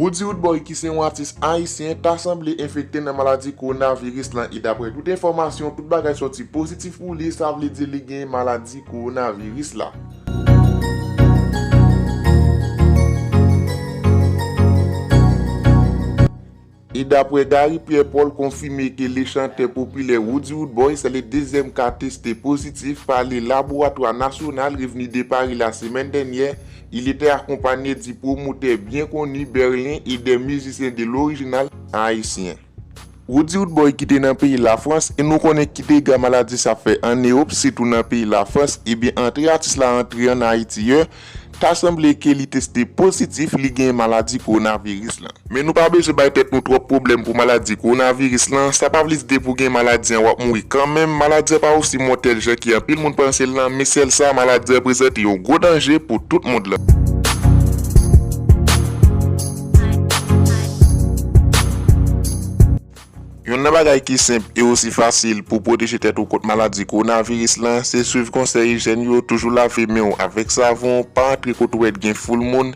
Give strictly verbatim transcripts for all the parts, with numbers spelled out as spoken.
Roody Roodboy ki se yon atis ayisyen ta sanble enfekte nan maladi kowonaviris lan e daprè tout enfòmasyon, tout bagay sòti pozitif pou li, sa vle di li gen maladi kowonaviris la. E daprè Gary Pierre Paul konfime ke le chantè popilè Roody Roodboy se le dezyèm ka teste pozitif pa le laboratwa nasyonal revni de Paris la semèn dènyè. Il était accompagné du promoteur bien connu Berlin et des musiciens de l'original haïtien. Roody Roodboy ki te nan peyi Lafrans e nou konnen ki dega maladi sa fè an Ewòp, sitou nan peyi Lafrans, ebyen antre atis la antre an Ayiti yè, ta sanble ke li teste pozitif li gen maladi kowonaviris lan. Men nou pa bezwen bay tèt nou twòp pwoblèm pou maladi kowonaviris lan, sa pa vle di depi w gen maladi an w ap mouri kanmenm, maladi an pa osi mòtèl jan ki anpil moun panse l lan, men sèl sa maladi an prezante yon gwo danje pou tout mond lan. Youn nan bagay ki senp e osi fasil pou pwoteje tèt ou kont maladi kowonaviris lan, se swiv konsèy ijyèn yo, toujou lave men w avèk savon, pa antre kote w wè gen foul moun,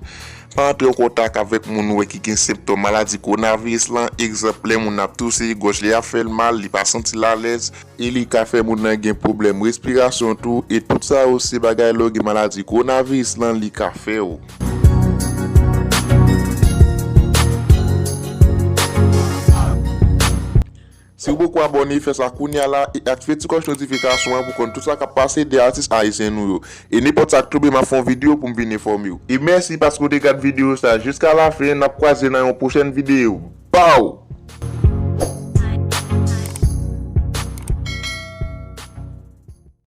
pa antre an kontak avèk moun ou wè ki gen senptòm maladi kowonaviris lan, egzanp, lè moun ap touse, gòj li ap fè l mal, li pa santi l alèz, e li ka fè moun nan gen pwoblèm respirasyon tou, e tout sa yo se bagay lè w gen maladi kowonaviris lan li ka fè w. Si w poko abòne, fè sa kounye a la e aktive ti klòch notifikasyon an pou konn tout sa k ap pase de atis ayisyen nou yo. E nenpòt sa k tonbe, m ap fè yon videyo pou m vin enfòme w. E mèsi paske w te gad videyo sa jiska lafen, n ap kwaze nan yon pwochèn videyo. Baw!